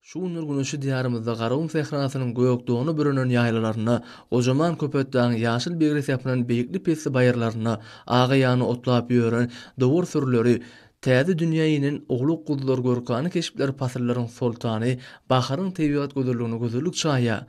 Şu günler güneşli Diýarymyzda Garagum sährasynyň gök dona bürenen ýaýlalarynda, gojaman Köpetdagyň ýaşyl begres ýapynan beýikli-pesli baýyrlarynda aga-ýana otlap ýören dowar sürüleri, täze dünýä inen owlak-guzular görkana keşpleri pasyllaryň soltany baharyň tebigat gözelligine gözellik çaýýar.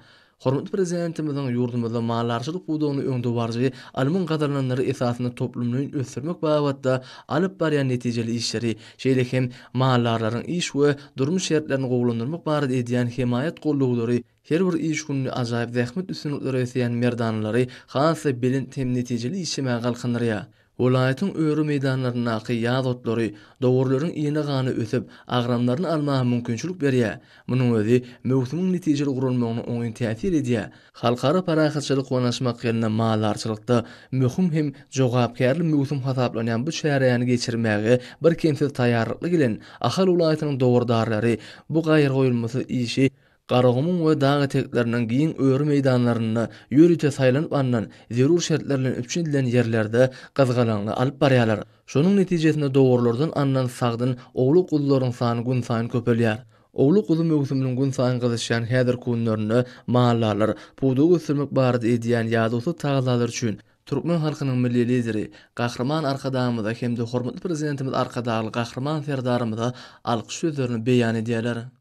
Hormatly Prezidentimiziň ýurdumyzda maldarçylyk pudagyny öňdebaryjy ylmyň gazananlary esasynda toplumlaýyn ösdürmek babatda alyp barýan netijeli işleri, şeýle hem maldarlaryň iş we durmuş şertlerini gowulandyrmak barada edýän hemaýat-goldawlary her bir iş gününi ajaýyp zähmet üstünliklere besleýän merdanalary has-da belent hem netijeli işlemäge galkyndyrýar. Welaýatyň öri meýdanlaryndaky ýaz otlary dowarlaryň ine-gana ösüp, agramlaryny almaga mümkinçilik berýär. Munuň özi möwsümiň netijeli guralmagyna oňyn täsir edýär. Halkara parahatçylyk we ynaşmak ýylynda maldarçylykda möhüm hem jogapkärli möwsüm hasaplanýan bu çäräni geçirmäge birkemsiz taýýarlykly gelen Ahal welaýatynyň dowardarlary bu gaýragoýulmasyz işi Garagumuň we dag etekleriniň giň öri meýdanlarynda ýörite saýlanyp alnan, zerur şertler bilen üpjün edilen ýerlerde gyzgalaňly alyp barýarlar. Şonuň netijesinde dowarlardan alnan sagdyn owlak-guzularyň sany günsaýyn köpelýär. Owlak-guzy möwsüminiň günsaýyn gyzyşýan häzirki günlerinde maldarlar pudagy ösdürmek barada edýän ýadawsyz tagallalary üçin türkmen halkynyň Milli Lideri Gahryman Arkadagymyza hem-de hormatly Prezidentimiz Arkadagly Gahryman Serdarymyza alkyş sözlerini beýan edýärler.